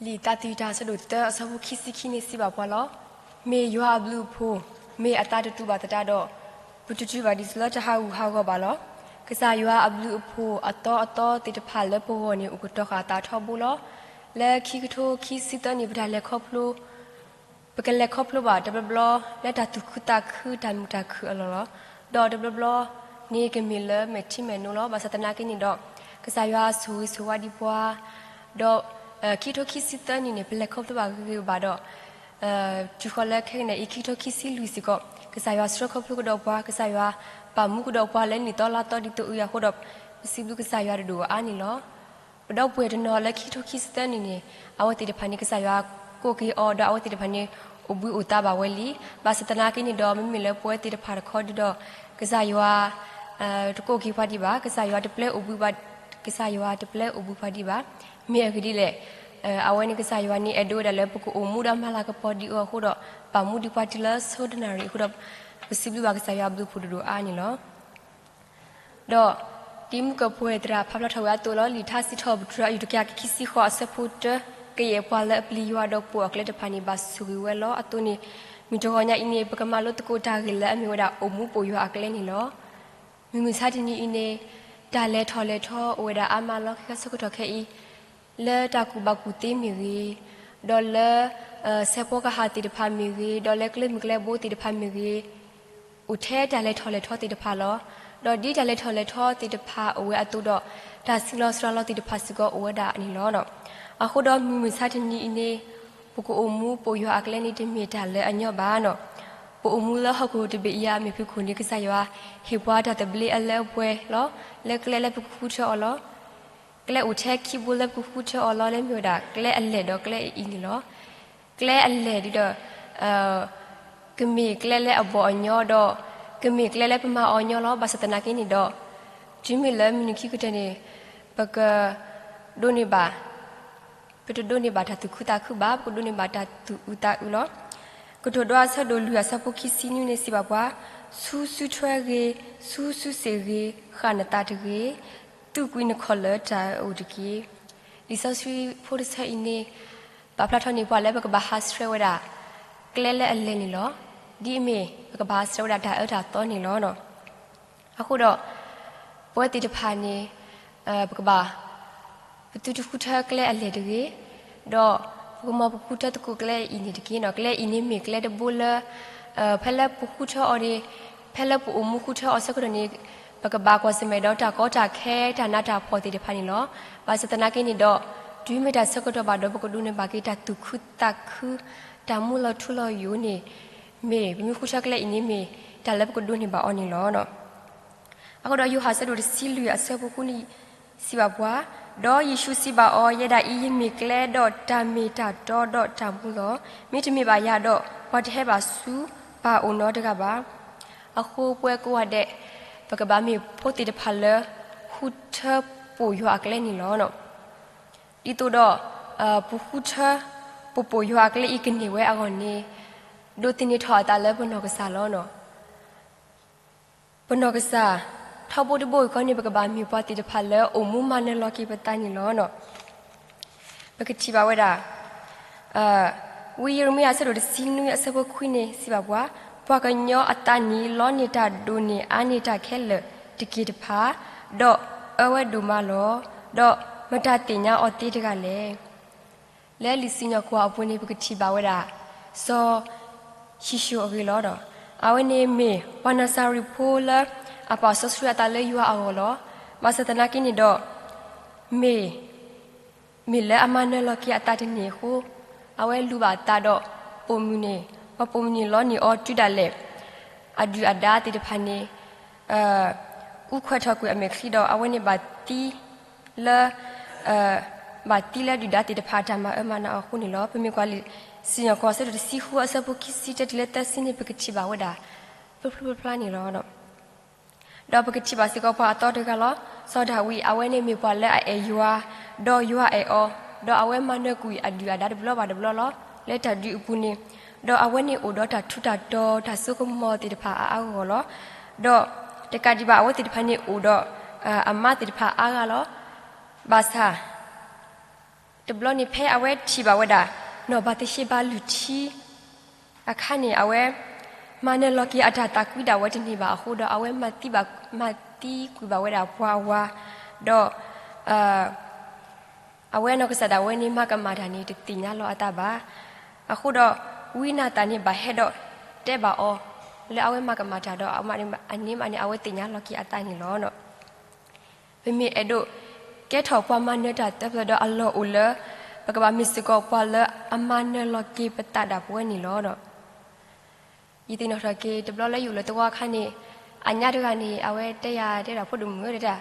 လံာ်သးသယုၢ်တၢ် အဆၢဒိၣ်သၢ အဆၢဖိခံဆံခံန့ၣ် စံးဘၣ်ပှၤလီၤ. မ့ၢ်ယွၤအဘျုးအဖှိၣ်, မ့ၢ်အသးတတူာ်ဘၣ်သတးဒီး, ပတတုၤဘၣ်ဒ်သိးလၢတဟးဂူာ်ဟးဂီၤဘၣ်လီၤ. ကစၢ်ယွၤအဘျုးအဖှိၣ်အသီအသီသ့ၣ်တဖၣ်လၢပဂီၢ်န့ၣ် အိၣ်ကတီၤဃာ်အသးထီဘိလီၤ. လၢခံကထိခံဆံသၢနံၣ် ပတၢ်လဲၤခီဖျိ ပကလဲၤခီဖျိဘၣ်တဘျီဘျီ လၢတၢ်သူၣ်ခုသးခု တၢ်မုာ်တၢ်ခုၣ်အလီၢ်လီၤ. ဒီးတဘျီဘျီန့ၣ် ကမ့ၢ်လၢမဲာ်ထံမဲာ်နိလီၤ. ဘၣ်ဆၣ်သနာ်က့န့ၣ်ဒီး ကစၢ်ယွၤဆိၣ်ဂ့ၤဆိၣ်ဝါဒံးပှၤ, ဒီး ခံကထိခံဆံသၢနံၣ်န့ၣ် ပလဲၤခီဖျိဘၣ်ဂ့ၤဂ့ၤဘၣ်ဒီး တုၤဃီၤလၢခဲကနံၣ်အံၤ ခံကထိခံဆံလွံၢ်စ့ၢ်ကီး ကစၢ်ယွၤဆှၢခီဖျိကဒီးပှၤ, ကစၢ်ယွၤပာ်မူကဒီးပှၤလၢနံၣ်သီလါသီ ဒ်သိးအုၣ်အဃိဒီး ပစံးဘျုးကစၢ်ယွၤတဒိၣ်အါန့ၣ်လီၤ. ပဒီပုၢ်ဝဲၢ်တနီၤလၢခံကထိခံဆံသၢနံၣ်န့ၣ် အဝဲသ့ၣ်တဖၣ်န့ၣ် ကစၢ်ယွၤကိးက့ၤအီၤ ဒီးအဝဲသ့ၣ်တဖၣ်န့ၣ် အိၣ်ဘှံးအိၣ်သါဘၣ်ဝဲလံ. ဘၣ်ဆၣ်သနာ်က့န့ၣ်ဒီး မ့မ့ၢ်လၢပဝဲသ့ၣ်တဖၣ်တခီဒုဒီး ကစၢ်ယွၤ တကိးက့ၤပှၤဒံးဘၣ်, ကစၢ်ယွၤတပျဲအိၣ်ဘှံးဘၣ်, ကစၢ်ယွၤတပျဲအိၣ်ဘှံးပှၤဒံးဘၣ်. မ့ၢ်အဂ့ၢ်ဒ်လဲၣ်, အဝဲန့ၣ်ကစၢ်ယွၤန့ၣ် အဲၣ်ဒိးဝဲဒၣ်လၢပကအိၣ်မူဒီးမၤလၤကပီၤဒံးအီၤအဃိဒီး ပာ်မူဒံးပှၤတုၤလၢ ဆၢကတီၢ်နၣ်ရံၣ်အဃိဒီး ပစံးဘျုးဘၣ်ကစၢ်ယွၤအဘျုးအဖှိၣ်တဒိၣ်အါန့ၣ်လီၤ. ဒီးဒ်မုၢ်ကပှဲၤသရၣ်ဖးဖျါထီၣ်ဝဲအသိးလီၤ. လံာ်ထါစံးထီၣ်ပတြၢၤ အယူၢ်တကယၤခံဆံဃိး အဆၢဖိတၢ, ကယဲၢ်ပှၤလၢအပျံၤယွၤဒီးပိာ်အကျဲတဖၣ်န့ၣ် ဘၣ်ဆိၣ်ဂ့ၤဝဲလီၤ. အသိးန့ၣ် မုၢ်တဂီၤညါအံၤန့ၣ် ပကမၤလိသကိးတၢ်ဂ့ၢ်လၢအမ့ၢ်ဝဲဒၣ် အိၣ်မူပိာ်ယွၤအကျဲန့ၣ်လီၤ. မုၢ်မဆါတနံၤအံၤန့ၣ် တၢ်လဲၤထီၣ်လဲၤထီအိၣ်ဝဲဒၣ်အါမးလီၤ. ခဲဆၢကတီၢ်ခဲအံၤ လၢတၢ်ကူၣ်ဘၣ်ကူၣ်သ့မ့ၢ်ဂ့ၤ, ဒီးလၢ စဲးဖီကဟၣ်သ့ၣ်တဖၣ်မ့ၢ်ဂ့ၤ, ဒီးလၢကျဲမုၢ်ကျဲဘိသ့ၣ်တဖၣ်မ့ၢ်ဂ့ၤ, အိၣ်ထဲတၢ်လဲၤထီၣ်လဲၤထီသ့ၣ်တဖၣ်လီၤ. ဒီးဒ်တၢ်လဲၤထီၣ်လဲၤထီသ့ၣ်တဖၣ်အိၣ်ဝဲအသိးဒီး တၢ်ဆံးလီၤစှၤလီၤသ့ၣ်တဖၣ်စ့ၢ်ကီးအိၣ်ဝဲဒၣ်န့ၣ်လီၤ. အဃိဒီးမုၢ်မဆါတနံၤအံၤန့ၣ် ပကအိၣ်မူပိာ်ယွၤအကျဲန့ၣ် တမ့ၢ်တၢ်လၢအညီဘၣ်နီၤ. ပအိၣ်မူလၢဟီၣ်ခိၣ်တဘ့ၣ်အံၤအမံၤဖုၣ်ခိၣ်န့ၣ် ကစၢ်ယွၤဟ့ၣ်ပှၤတၢ်သဘျ့အလၢအပှဲၤလီၤ. လၢကျဲလၢပကဃုထၢအီၤလီၤ. ကျဲအိၣ်ထဲခံဘိလၢပကဃုထၢအီၤလီၤ. လၢမ့ၢ်ဝဲဒၣ်ကျဲအလဲၢ်ဒီးကျဲအအံၤန့ၣ်လီၤ. ကျဲအလဲၢ်ဒ်ဒီး ကမ့ၢ်ကျဲလၢအဘီၣ်အညီဒီး ကမ့ၢ်ကျဲလၢပမၤအီၤညီလီၤ. ဘၣ်ဆၣ်သနာ်က့န့ၣ်ဒီး တုၤမ့ၢ်လၢမုၢ်နံၤခံကတၢၢ်န့ၣ် ပကဒိးန့ၢ်ဘၣ် ပတဒိးန့ၢ်ဘၣ်တၢ်သူၣ်ခုသးခုဘၣ်, ပကဒိးန့ၢ်ဘၣ်တၢ်သူၣ်အုးသးအုးလီၤ. ကတိၤဒိ အဆၢဒိၣ်လွံၢ် အဆၢဖိခံဆံနွံန့ၣ် စံးဘၣ်ပှၤ, ဆူစုထွဲဂ့ၤ, ဆူစုစ့ၣ်ဂ့ၤ, ဃၣ်နသးတဂ့ၤ, သူၣ်ကွံာ်နခီၣ်လၢတၢ်အအိၣ်တက့ၢ်. လံာ်စီဆှံဖိတဆၢအံၤန့ၣ် ပာ်ဖျါထီၣ်န့ၢ်ပှၤလၢပကဘၣ်ဟးဆှဲးဝဲဒၣ် ကျဲလၢအလဲၢ်န့ၣ်လီၤ. ဒ်အမ့ၢ် ပကဘၣ်ဟးဆှဲးဝဲဒၣ်တၢ်အၢတၢ်သီန့ၣ်လီၤ. အဃိဒီး ပဝဲသ့ၣ်တဖၣ်န့ၣ် ပကဘၣ် ပသုတဃုထၢကျဲအလဲၢ်တဂ့ၤ, ဒီးပကမၤပဃုထၢသကိးကျဲအံၤန့ၣ်တက့ၢ်. ကျဲအံၤန့ၣ်မ့ၢ်ကျဲတဘိလၢ ဖဲလၢပဃုထၢအီၤန့ၣ် ဖဲလၢပအိၣ်မူဃုထၢအီၤဆၢကတီၢ်န့ၣ် ပကဘၣ်ကွၢ်ဆၢၣ်မဲာ်ဒီးတၢ်ကီတၢ်ခဲ တၢ်နးတၢ်ဖှီၣ်သ့ၣ်တဖၣ်န့ၣ်လီၤ. ဘၣ်ဆၣ်သနာ်က့န့ၣ်ဒီး တုၤမ့ၢ်တၢ်ဆၢကတီၢ်ဘၣ်ဒီး ပကဒိးန့ၢ်ဘၣ်က့ၤတၢ်သူၣ်ခုသးခု တၢ်မူလီၤထူလီၤယိာ်န့ၣ် မ့ၢ်ပမ့ၢ်ဃုထၢကျဲအံၤန့ၣ်မ့ၢ် တၢ်လၢပကဒိးန့ၢ်ဘၣ်အီၤန့ၣ်လီၤ. အဃိဒီး ယိၤဟၣ်အဆၢဒိၣ်တဆံလွံၢ် အဆၢဖိဃုန့ၣ် စံးဘၣ်ပှၤ, ဒီးယ့ၣ်ၡူးစံးဘၣ်အီၤ, ယဲဒၣ်အံၤယမ့ၢ်ကျဲဒီးတၢ်မ့ၢ်တၢ်တီဒီးတၢ်မူလီၤ. မ့တမ့ၢ်ဘၣ်ယၤဒီး ပှၤတဟဲဘၣ်ဆူပၢ်အအိၣ်နီတဂၤဘၣ်. အဃိပဝဲကိးဂၤဒဲး ပကဘၣ်မ့ၢ်ဖိသ့ၣ်တဖၣ်လၢ ဃုထၢပိာ်ယွၤအကျဲန့ၣ်လီၤ. ဒ်သိးဒီး ပဃုထၢ ပပိာ်ယွၤအကျဲအံၤကန့ၢ်ဝဲအဂီၢ်န့ၣ် ဒိးသန့ၤထီၣ်အသးလၢပနီၢ်ကစၢ်လီၤ. ပနီၢ်ကစၢ် ထီဘိတဘိယူၢ်ဃီန့ၣ် ပကဘၣ်မ့ၢ်ပှၤသ့ၣ်တဖၣ်လၢအိၣ်မူမၤနၢၤလီၤက့ၤပသးန့ၣ်လီၤ. ပကထံၣ်ဘၣ်ဝဲဒၣ် ဝံယံးရမံယၤ အဆၢဒိၣ်တဆံနွံ အဆၢဖိခွံန့ၣ် စံးဘၣ်ပှၤ, ပှၤကညီအသးန့ၣ် လီန့ၢ်တၢ်ဒိၣ်န့ၢ်အါန့ၢ်တၢ်ခဲလၢာ်တက့ၢ်တဖၣ်, ဒီးအၢဝဲဒိၣ်မးလီၤ. ဒီးမတၤသ့ၣ်ညါအီၤသ့တဂၤလဲၣ်. လၢလံာ်စံၣ်ညီၣ်ကွီၢ်အပူၤန့ၣ် ပကထံၣ်ဘၣ်ဝဲဒၣ် စီၤၡံၣ်ၡိၣ်အဂ့ၢ်လီၤ. အဝဲန့ၣ်မ့ၢ်ပှၤနၤစၤရ့းဖိလၢ အပာ်စီဆှံအသးလၢယွၤအဂီၢ်လီၤ. ဘၣ်ဆၣ်သနာ်က့န့ၣ်ဒီး မ့ၢ် မ့ၢ်လၢအမၤနၢၤလီၤက့ၤအသးတန့ၢ်အဃိ, အဝဲလူၤဘၣ်အသးဒီး ပိာ်မုၣ်န့ၣ် ပှၤပိာ်မုၣ်န့ၣ်လီန့ၢ်အီၤတုၤဒၣ်လဲာ် အဒုၣ်အဒါသ့ၣ်တဖၣ်န့ၣ် အူခွဲးထီၣ်ကွံာ်အမဲာ်ချံဒီး အဝဲန့ၣ်ဘၣ်သံလၢ ဘၣ်သံလၢဒုၣ်ဒါသ့ၣ်တဖၣ်အတၢ်မၤအၢမၤနးအဃိန့ၣ်လီၤ. ပမ့ၢ်ကွၢ်လံာ်စံၣ်ညီၣ်ကွီၢ် အဆၢဒိၣ်တဆံဃု အဆၢဖိခံဆံတၢ တုၤလၢသၢဆံန့ၣ် ပကထံၣ်ဘၣ်ဝဲဒၣ် ဖျိဖျိဖျါဖျါန့ၣ်လီၤ. ဒီးပကထံၣ်ဘၣ်စ့ၢ်ကီးပှၤအသီတဂၤလီၤ. စီၤဒၤဝံး အဝဲန့ၣ်မ့ၢ်ပှၤလၢအအဲၣ်ယွၤ, ဒီးယွၤအဲၣ်အီၤ, ဒီးအဝဲမၤနၢၤကွံာ်အဒုၣ်အဒါတဘျီဘၣ်တဘျီလီၤ. လၢတၢ်ဒုးအပူၤန့ၣ်, ဒီးအဝဲန့ၣ်အိၣ်ဒီးတၢ်ထူးတၢ်တီၤ တၢ်စိကမီၤသ့ၣ်တဖၣ်အါအါဂီၢ်ဂီၢ်လီၤ. ဒီးတကးဒံးဘၣ် အဝဲသ့ၣ်တဖၣ်န့ၣ်အိၣ်ဒီး အမါသ့ၣ်တဖၣ်အါဂၤလီၤ. ဘၣ်ဆၣ် တဘျီန့ၣ်ဖဲအဝဲထံၣ်ဘၣ်ဝဲဒၣ် နီၢ်ဘၤသရှ့ဘၤလုၢ်ထံအခါန့ၣ် အဝဲမၤနၢၤလီၤက့ၤအတၢ်သးကွံဒၣ်ဝဲတန့ၢ်ဘၣ်အဃိဒီး အဝဲမၤသံဘၣ် မၤသံကွံာ်ဘၣ်ဝဲဒၣ်ပှၤအဝၤ, ဒီး အဝဲအနီၢ်ကစၢ်ဒၣ်ဝဲန့ၣ် မၤကမၣ်တၢ်န့ၣ် တသ့ၣ်ညါလီၤအသးဘၣ်. အဃိဒီး ဝံနၤသၣ်န့ၣ် ဘၣ်ဟဲဒီးတဲဘၣ်အီၤ လၢအဝဲမၤကမၣ်တၢ်ဒီး အန့ၣ်မးန့ၣ် အဝဲသ့ၣ်ညါလီၤက့ၤအသးန့ၣ်လီၤ. ပမ့ၢ်အဲၣ်ဒိးကဲထီၣ်ပှၤမၤနၢၤတၢ်သၢဖျၢၣ်ဒီး အလီၢ်အိၣ်လၢ ပကဘၣ်မ့ၢ်စ့ၢ်ကီးပှၤလၢအမၤနၢၤလီၤက့ၤပသးဒၣ်ပဝဲန့ၣ်လီၤ. ယသ့ၣ်နီၣ်ထီၣ်က့ၤ တဘျီလၢယအိၣ်လၢသဝီအခါန့ၣ် အညါတဂၤန့ၣ် အဝဲတဲယၤတဲဒၣ် ဖိဒိၣ်မုၣ်ဧၢ တဲဒၣ်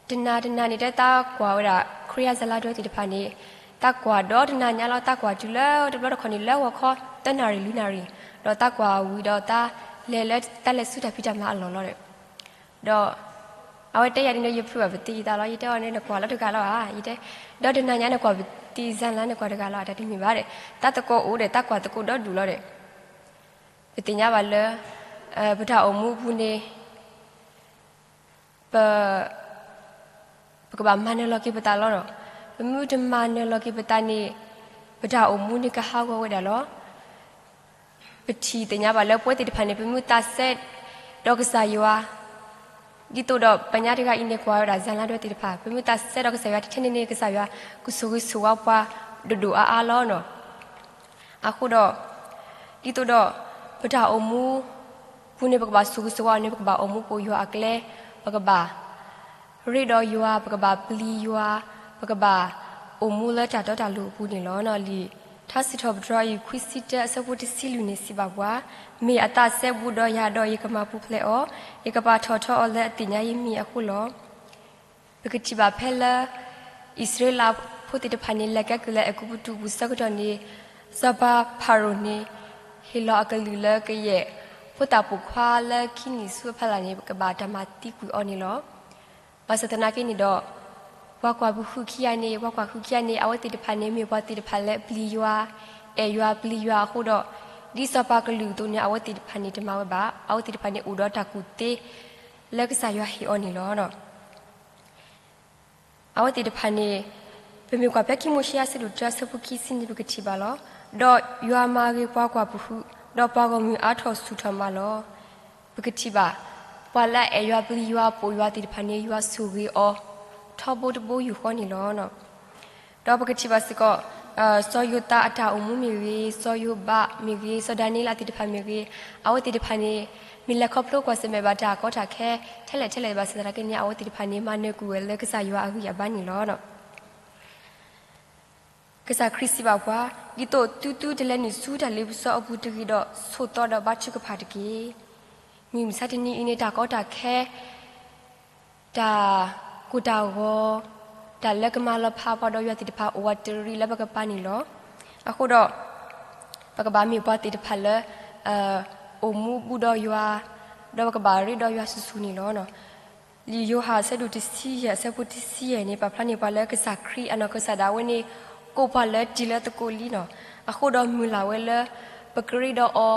တနၤတနၤန့ၣ် တဲသးကွၢ်ဝဲဒၣ် ခရံာ်အစၢ်လါဒွဲသ့ၣ်တဖၣ်န့ၣ် သးကွၢ်ဒီးတနၤညါလီၤ. သးကွၢ်တုၤလၢတဘျီတခီၣ်န့ၣ် လၢဂီၤခီ သၢနၣ်ရံၣ်လွံၢ်နၣ်ရံၣ်, ဒီးသးကွၢ်ဝံၤဒီး သးလဲၤလၢ သးလဲၤဆူတၢ်ဖံးတၢ်မၤအလီၢ်လီၤ. ဒီး အဝဲတဲယၤန့ၣ်ဒီး ယဖုးဘၣ်ပသံယသးလီၤ. ယတဲအီၤန့ၣ် နကွၢ်လီၤတဂၤလီၤဧါ. ယတဲ ဒီးတနၤညါနကွၢ်ပသံ စၢ်လါ နကွၢ်တဂၤလီၤဧါ. တၢ်တမ့ၢ်ဘၣ်ဒီး သးသကိးအိၣ်ဒီး သးကွၢ်သကိးဒီဒူၣ်လီၤဒီး ပသ့ၣ်ညါဘၣ်လၢ ပတၢ်အိၣ်မူအပူၤန့ၣ် ပ ပကဘၣ်မၤနၢၤလီၤက့ၤပသးလီၤ. ပမ့ၢ်တမၤနၢၤလီၤက့ၤပသးန့ၣ် ပတၢ်အိၣ်မူန့ၣ်ကဟးဂီၤဝဲဒၣ်လီၤ. ပထံၣ်သ့ၣ်ညါဘၣ်လၢပဝဲသ့ၣ်တဖၣ်န့ၣ် ပမ့ၢ်သးစဲဒီးကစၢ်ယွၤ ဒ်သိးဒီးပညါတဂၤအံၤန့ၣ် ကွၢ်ဝဲဒၣ်စၢ်လါဒွဲသ့ၣ်တဖၣ် ပမ့ၢ်သးစဲဒီးကစၢ်ယွၤထဲထဲန့ၣ်န့ၣ် ကစၢ်ယွၤကဆိၣ်ဂ့ၤဆိၣ်ဝါပှၤ ဒိၣ်ဒိၣ်အါအါလီၤ. အဃိဒီး ဒ်သိးဒီး ပတၢ်အိၣ်မူပူၤန့ၣ် ပကဘၣ်ဆိၣ်ဂ့ၤဆိၣ်ဝါအီၤန့ၣ် ပကဘၣ်အိၣ်မူပိာ်ယွၤအကျဲ, ပကဘၣ်ရ့ဒီးယွၤ, ပကဘၣ်ပျံၤယွၤ, ပကဘၣ်အိၣ်မူလၢတၢ်တီတၢ်လိၤအပူၤန့ၣ်လီၤ. လံာ်ထါစံးထီၣ်ပတြၢၤအံၤ ခွံဆံတၢအဆၢဖိတဆံလွံၢ်န့ၣ် စံးဘၣ်ပှၤ, မ့ၢ်အသးစဲဘူးဒီးယၤဒီး ယကမၤပူၤဖျဲးအီၤ, ယကပာ်ထီၣ်ထီအီၤလၢအသ့ၣ်ညါယမံၤအဃိလီၤ. ပကထံၣ်ဘၣ်ဖဲလၢ အံၣ်စရ့လးဖိသ့ၣ်တဖၣ်န့ၣ် လဲၤကဲကုၢ်လၢအဲၤကူပတူးပူၤဆၢကတီၢ်န့ၣ် စီၤပၤဖၤရိၤန့ၣ် ဟ့ၣ်လီၤအကလုၢ်လၢကယဲၢ် ဖိသၣ်ပိာ်ခွါလၢခံနံၣ်ဆူအဖီလာ်န့ၣ် ကဘၣ်တၢ်မၤသံကွံာ်အီၤန့ၣ်လီၤ. ဘၣ်ဆၣ်သနာ်က့န့ၣ်ဒီး ပှၤကွၢ်ပဃုခံဂၤန့ၣ် ပှၤကွၢ်ဃုခံဂၤန့ၣ် အဝဲသ့ၣ်တဖၣ်န့ၣ် မ့ၢ်ပှၤသ့ၣ်တဖၣ်လၢပျံၤယွၤ, အဲၣ်ယွၤပျံၤယွၤအဃိဒီး ဒ်စီၤပၤကလုၢ်အသိးန့ၣ် အဝဲသ့ၣ်တဖၣ်န့ၣ် တမၤဝဲဘၣ်. အဝဲသ့ၣ်တဖၣ်န့ၣ် အိၣ်ဒီးတၢ်ကူၣ်သ့ လၢကစၢ်ယွၤဟ့ၣ်အီၤန့ၣ်လီၤ. အဝဲသ့ၣ်တဖၣ်န့ၣ် ပမ့ၢ်ကွၢ်ဖဲခံမိၤၡ့အဆၢဒိၣ်တၢအဆၢဖိခံဆံန့ၣ် ပကထံၣ်ဘၣ်လီၤ. ဒီးယွၤမၤဂ့ၤပှၤကွၢ်ပဃု, ဒီးပှၤဂီၢ်မုၢ်အါထီၣ်ဆူၣ်ထီၣ်မးလီၤ. ပကထံၣ်ဘၣ် ပှၤလၢအအဲၣ်ယွၤပျံၤယွၤပိာ်ယွၤသ့ၣ်တဖၣ်န့ၣ် ယွၤဆိၣ်ဂ့ၤအီၤ ထီဘိတဘိယူၢ်ဃီန့ၣ်လီၤ. ဒီးပကထံၣ်ဘၣ်စ့ၢ်ကီး စီၤယိၤသးအတၢ်အိၣ်မူမ့ၢ်ဂ့ၤ, စီၤယိၤဘးမ့ၢ်ဂ့ၤ, စီၤဒၤနံးယ့လးသ့ၣ်တဖၣ်မ့ၢ်ဂ့ၤ, အဝဲသ့ၣ်တဖၣ်န့ၣ် မ့ၢ်လဲၤခီဖျိကွၢ်ဆၢၣ်မဲာ်ဘၣ်တၢ်ကီတၢ်ခဲ ထဲလဲၣ်ထဲလဲၣ်ဘၣ်ဆၣ်သနာ်က့န့ၣ် အဝဲသ့ၣ်တဖၣ်န့ၣ် မၤနၢၤကွံာ်ဝဲလၢကစၢ်ယွၤအဂံၢ်အဘါန့ၣ်လီၤ. ကစၢ်ခရံာ်စံးဘၣ်ပှၤ, ဒ်သိးသုသုတလဲၤနုာ်ဆူတၢ်လ့ပစီအပူၤတဂ့ၤဒီး ဆိးသီဒီးဘါထုကဖၣ်တက့ၢ်. မုၢ်မဆါတနံၤအံၤန့ၣ် တၢ်ကီတၢ်ခဲ တၢ်ကိၢ်တၢ်ဂီၤ, တၢ်လၢကမၤလီၤဖးပှၤဒီးယွၤသ့ၣ်တဖၣ် အိၣ်ဝးတရံးလၢပကပၤန့ၣ်လီၤ. အဃိဒီး ပကဘၣ်မ့ၢ်ပှၤသ့ၣ်တဖၣ်လၢ အိၣ်မူဘူးဒီးယွၤ, ဒီးပကဘၣ်ရ့ဒီးယွၤဆူၣ်ဆူၣ်န့ၣ်လီၤ. လံာ်ယိၤဟၣ်အဆၢဒိၣ်တဆံယဲၢ်အဆၢဖိတဆံယဲၢ်န့ၣ် ပာ်ဖျါန့ၢ်ပှၤလၢကစၢ်ခရံာ်အနီၢ်ကစၢ်ဒၣ်ဝဲန့ၣ် ကိးပှၤလၢတံၤလၢသကိးလံနီၤ. အဃိဒီးမုၢ်လၢ်ဝဲလၢ ပကရ့ဒီးအီၤ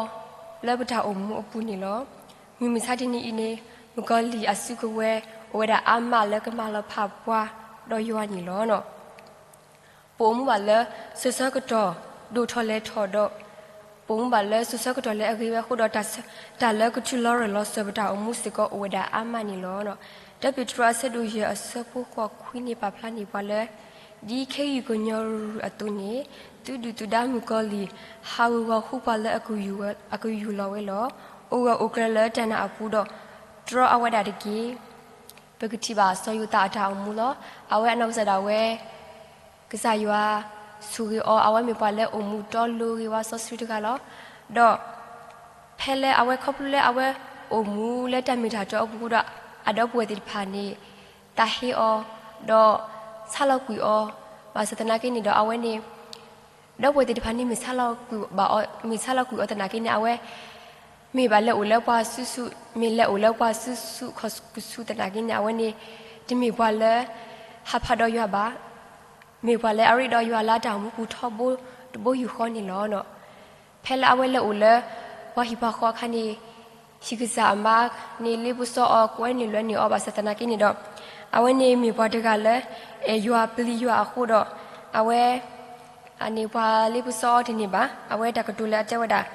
လၢပတၢ်အိၣ်မူအပူၤန့ၣ်လီၤ. မုၢ်မဆါတနံၤအံၤန့ၣ် မုၣ်ကီၤလံၢ်အစုကဝဲၤ အိၣ်ဝဲဒၣ်အါမးလၢကမၤလီၤဖးပှၤဒီးယွၤန့ၣ်လီၤ. ပအိၣ်မူဘၣ်လၢ စိၤဆၢကတီၢ်ဒိၣ်ထီၣ်လဲၤထီၣ်ဒီး ပအိၣ်မူဘၣ်လၢစိၤဆၢကတီၢ်လၢအဂ့ၤဝဲအဃိဒီး တၢ်လၢကထုးလီၤရၢၢ်လီၤစၢၤပတၢ်အိၣ်မူစ့ၢ်ကီးအိၣ်ဝဲဒၣ်အါမးန့ၣ်လီၤ. တၢပ့းတရူးအဆၢဒိၣ်ယဲၢ်အဆၢဖိဃိးခွံန့ၣ် ပာ်ဖျါန့ၢ်ပှၤလၢ ဒ်ခ့ယုၢ်ကညီရူၤရူၤအသိးန့ၣ် သုဒုၣ်သုဒါမုၣ်ကီၤလံၢ် ဟးဂူာ်ဂီၤဃုပှၤလၢအကယူၢ်လီၤဝဲလီၤ. အိၣ်ဂၢၢ်အိၣ်ကျၢၤလၢတၢ်နာ်အပူၤဒီး တြီအဝဲဒၣ်တက့ၢ်. ပကထံၣ်ဘၣ်စီၤယိၤသးအတၢ်အိၣ်မူလီၤ. အဝဲအနီၢ်ကစၢ်ဒၣ်ဝဲ ကစၢ်ယွၤဆိၣ်ဂ့ၤအီၤ အဝဲမ့ၢ်ပှၤလၢအိၣ်မူတီလိၤဂ့ၤဝဲစီဆှံတဂၤလီၤ. ဒီးဖဲလၢအဝဲခီဖျိလၢအဝဲအိၣ်မူလၢတၢ်မ့ၢ်တၢ်တီအပူၤဒီး အဒီပုၢ်ဝဲၢ်သ့ၣ်တဖၣ်န့ၣ် သးဟ့အီၤ ဒီးဆါလီၤကွံာ်အီၤ, ဘၣ်ဆၣ်သနာ်က့န့ၣ်ဒီးအဝဲန့ၣ် ဒီပုၢ်ဝဲၢ်သ့ၣ်တဖၣ်န့ၣ် မ့ၢ်ဆါလီၤကွံာ်ဘၣ်အီၤ မ့ၢ်ဆါလီၤကွံာ်အီၤသနာ်က့န့ၣ် အဝဲ မ့ၢ်ဘၣ်လဲၤအိၣ်လၢပှၤစု မ့ၢ်လဲၤအိၣ်လၢပှၤစုဆူၣ်ခီၣ်ကဆူၣ်သနာ်က့န့ၣ် အဝဲန့ၣ် တမ့ၢ်ပှၤလၢ ဟးဖးဒီးယွၤဘၣ်. မ့ၢ်ပှၤလၢအရ့ဒီးယွၤလၢတၢ်အိၣ်မူပူၤထီဘိတဘိယူၢ်ဃီန့ၣ်လီၤ. ဖဲလၢအဝဲလဲၤအိၣ်လၢ ပှၤဟံၣ်ပှၤဃီအခါန့ၣ် ဟံၣ်ကစၢ်အမါန့ၣ် လ့ပစီအီၤ ကွဲနုာ်လွဲနုာ်အီၤဘၣ်ဆၣ်သနာ်က့န့ၣ်ဒီး အဝဲန့ၣ်မ့ၢ်ပှၤတဂၤလၢ အဲၣ်ယွၤပျံၤယွၤအဃိဒီး အဝဲ အန့ၣ်ပှၤလ့ပစီအီၤတန့ၢ်ဘၣ်. အဝဲတၢ်ကတိၤလၢအတဲဝဲဒၣ်,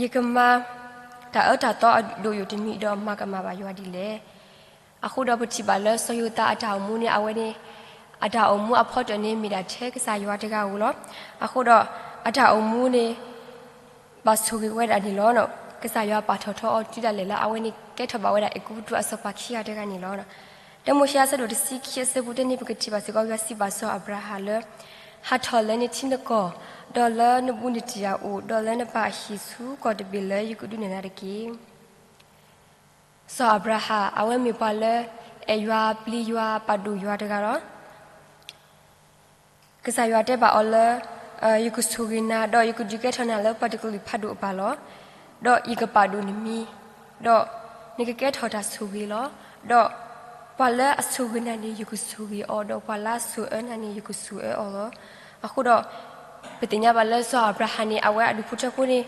ယကမၤတၢ်အၢတၢ်သီအဒိၣ်ယိာ်တမံၤ ဒီးမၤကမၣ်ဘၣ်ယွၤဒ်လဲၣ်. အဃိဒီးပထံၣ်ဘၣ်လၢစီၤယိၤသးအတၢ်အိၣ်မူန့ၣ် အဝဲန့ၣ် အတၢ်အိၣ်မူအဖီတၢၣ်န့ၣ် မ့ၢ်ဒၣ်ထဲကစၢ်ယွၤတဂၤဧိၤလီၤ. အဃိဒီးအတၢ်အိၣ်မူန့ၣ် ဘၣ်ဆိၣ်ဂ့ၤဝဲဒၣ်န့ၣ်လီၤ. ကစၢ်ယွၤပာ်ထီၣ်ထီအီၤတုၤဒၣ်လဲာ်လၢအဝဲန့ၣ်ကဲထီၣ်ဘၣ်ဝဲဒၣ်အဲၤကူပတူးအစီၤပၤခံဂၤတဂၤန့ၣ်လီၤ. တၢမိၤၡ့အဆၢဒိၣ်တဆံခံအဆၢဖိတၢန့ၣ် ပကထံၣ်ဘၣ်စ့ၢ်ကီးယွၤစံးဘၣ်စီၤအၤဘြၤဟၣ်လၢ ဟးထီၣ်လၢနထံနကီၢ်, ဒီးလၢနဘူးနတံၢ်အအိၣ်, ဒီးလၢနပၢ်အဟံၣ်ဆူကီၢ်တဘ့ၣ်လၢယကဒုးနဲၣ်နၤတက့ၢ်. စီၤအၤဘြၤဟၣ် အဝဲမ့ၢ်ပှၤလၢ အဲၣ်ယွၤပျံၤယွၤပာ်ဒိၣ်ယွၤတဂၤလီၤ. ကစၢ်ယွၤတဲဘၣ်အီၤလၢ ယကဆိၣ်ဂ့ၤနၤ ဒီးယကဒုးကဲထီၣ်နၤလၢပှၤတကလုာ်ဖးဒိၣ်အပၢ်လီၤ. ဒီးယကပာ်ဒိၣ်နမံၤ, ဒီးနကကဲထီၣ်တၢ်ဆိၣ်ဂ့ၤလီၤ. ဒီးပှၤလၢအဆိၣ်ဂ့ၤနၤန့ၣ် ယကဆိၣ်ဂ့ၤအီၤ, ဒီးပှၤလၢအဆိၣ်အၢနၤန့ၣ် ယကဆိၣ်အၢအီၤလီၤ. အဃိဒီး ပသ့ၣ်ညါဘၣ်လၢစီၤအၤဘြၤဟၣ်န့ၣ် အဝဲအဒူၣ်ဖိထၢဖိန့ၣ်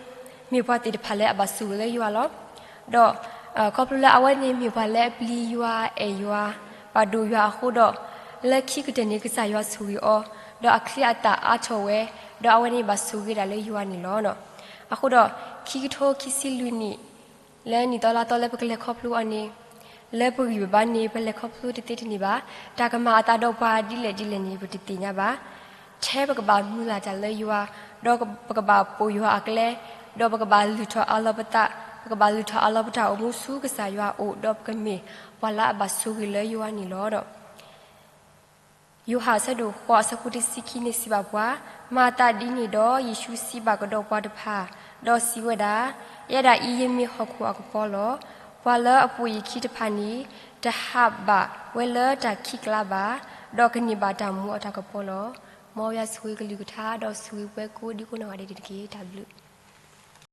မ့ၢ်ပှၤသ့ၣ်တဖၣ်လၢအဘၣ်ဆိၣ်ဂ့ၤလၢယွၤလီၤ. ဒီးခီဖျိလၢအဝဲန့ၣ်မ့ၢ်ပှၤလၢအပျံၤယွၤအဲၣ်ယွၤ ပာ်ဒိၣ်ယွၤအဃိဒီး လၢခံကတၢၢ်န့ၣ် ကစၢ်ယွၤဆိၣ်ဂ့ၤအီၤ, ဒီးအချံအသၣ်အါထီၣ်ဝဲ, ဒီးအဝဲန့ၣ်ဘၣ်ဆိၣ်ဂ့ၤဒၣ်လၢယွၤန့ၣ်လီၤ. အဃိဒီး ခံကထိခံဆံလွံၢ်နံၣ် လၢနံၣ်သီလါသီလၢပကလဲၤခီဖျိအီၤန့ၣ် လၢပဂံၢ်ပဘါန့ၣ် ပလဲၤခီဖျိတသ့တန့ၢ်ဘၣ်. တၢ်ကမၤအသးဒီးပှၤဒ်လဲၣ်ဒ်လဲၣ်န့ၣ် ပတသ့ၣ်ညါဘၣ်. ထဲပကဘၣ်မုၢ်လၢ်တၢ်လၢယွၤ, ဒီးပကဘၣ်ပိာ်ယွၤအကျဲ, ဒီးပကဘၣ်လုၢ်ထီၣ်အးလီၤပသး, ပကဘၣ်လုၢ်ထီၣ်အးလီၤပတၢ်အိၣ်မူဆူကစၢ်ယွၤအအိၣ်, ဒီးပကမ့ၢ်ပှၤလၢအဘၣ်ဆိၣ်ဂ့ၤလၢယွၤန့ၣ်လီၤ. ယိၤဟၣ်အဆၢဒိၣ်ဃိးအဆၢဖိတဆံခံန့ၣ်စံးဘၣ်ပှၤ, မၤသးဒ်န့ၣ်ဒီး ယ့ၣ်ၡူးစံးဘၣ်ကဒီးပှၤတဖၣ်, ဒီးစံးဝဲဒၣ်, ယဲဒၣ်အံၤယမ့ၢ်ဟီၣ်ခိၣ်အကပီၤလီၤ. ပှၤလၢအပိာ်ယခံတဖၣ်န့ၣ် တဟးဘၣ်ဝဲလၢတၢ်ခံးကျါဘၣ်, ဒီးကန့ၢ်ဘၣ်တၢ်မူအတၢ်ကပီၤလီၤ. မ်ယွၤဆိၣ်ဂ့ၤကလုၢ်ကထါ ဒီးဆိၣ်ဂ့ၤပှၤကိးဒံကိးနီၢ်ဂၤဒဲးန့ၣ်တက့ၢ်. တၢ်ဘျုး